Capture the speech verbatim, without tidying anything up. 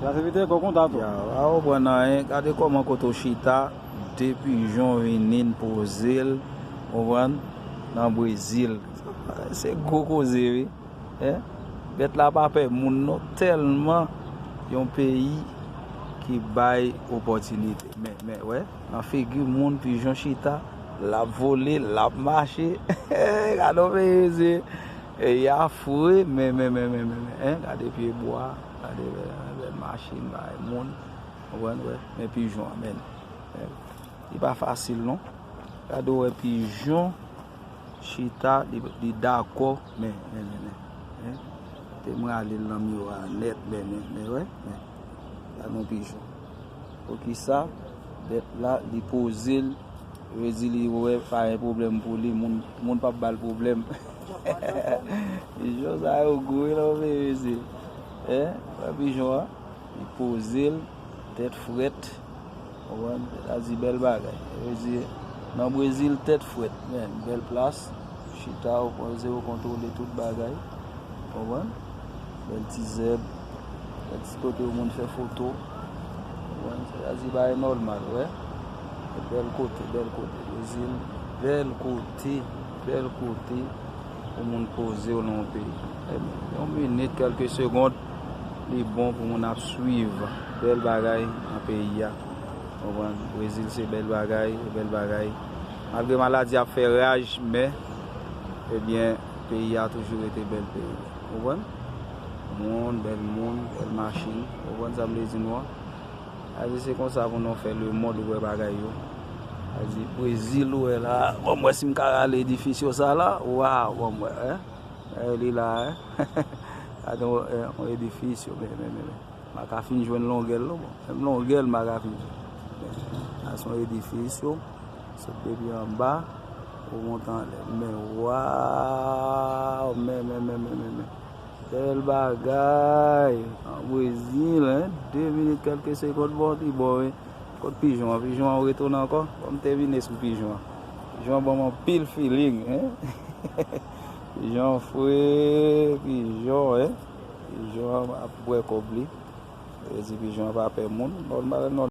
Sa se vite kò konta tou. Ya, a w pran nan en. Gade kòman kote w chita, de pijon vini n poze l, konprann, nan Brezil. Se gwo koze, wi. Hein? Bèt la pa pè moun non, tèlman yon peyi ki bay opòtinite. Men, men, wè, nan figi moun, pijon chita, l ap vole, l ap mache. Gade yon peyi, mesye. E y a fre, men, men, men, men, men, men, hein? Gade pye bwa, gade bèl, bèl machin, bay moun. Konprann, wè? Men pijon an, men. Li pa fasil, non. Gade, wè, pijon. Chita, li, li dakò, men, men, men, men, men. Te mwen ale l nan miwa a nèt, men, men, men, wè, men. Gade yon pijon. Poukisa? Bèt la, li poze l, vle di li wè, pa gen pwoblèm pou li, moun, moun p ap ba l pwoblèm. Pijon sa yo gwo, wi, non, men, mesye. Hein? Wè pijon an? Li poze l, tèt frèt. Konprann? Sa di bèl bagay. Sa vle di, nan Brezil, tèt frèt. Men, bèl plas. Chita, ou poze, ou kontwole tout bagay. Konprann? Bèl ti zèb. Bèl ti kote pou moun fè foto. Konprann? Sa di bagay nòmal, wè. Bèl kote, bèl kote. Brezil, bèl kote, bèl kote. Pou moun poze w nan yon peyi. Yon minit, kèlke segond, li bon pou moun ap swiv bèl bagay nan peyi a. Konprann? Brezil se bèl bagay, se bèl bagay. Malgre maladi ap fè raj, men, ebyen, peyi a toujou rete bèl peyi. Konprann? Moun, bèl moun, bèl machin. Konprann sa m vle di nou an? Sa di se konsa pou nou fè lemond wè bagay yo. Sa di Brezil ou wè la. Bon, m wè si m ka rale edifis yo sa la. Waw, bon, m wè, hein? Gade li la, hein? Gade yon, yon edifis yo, men, men, men, men. M pa ka fin jwenn longè l, non, bon. Menm longè l, m pa ka fin jwenn. Men, sa se yon edifis yo. Sot depi anba, ou monte anlè. Men, waw! Men, men, men, men, men, men. Bèl bagay. An Brezil, hein? De minit, kèlke segond, bon, li bon, wi. Kot pijon an? Pijon an retounen ankò? Bon, m te vin sou pijon an. Pijon an ban m anpil feeling, hein? Pijon an fre, pijon, hein? Pijon an ap bwè kòb li. Sa vle di pijon an pa pè moun. Nòmal, nòmal.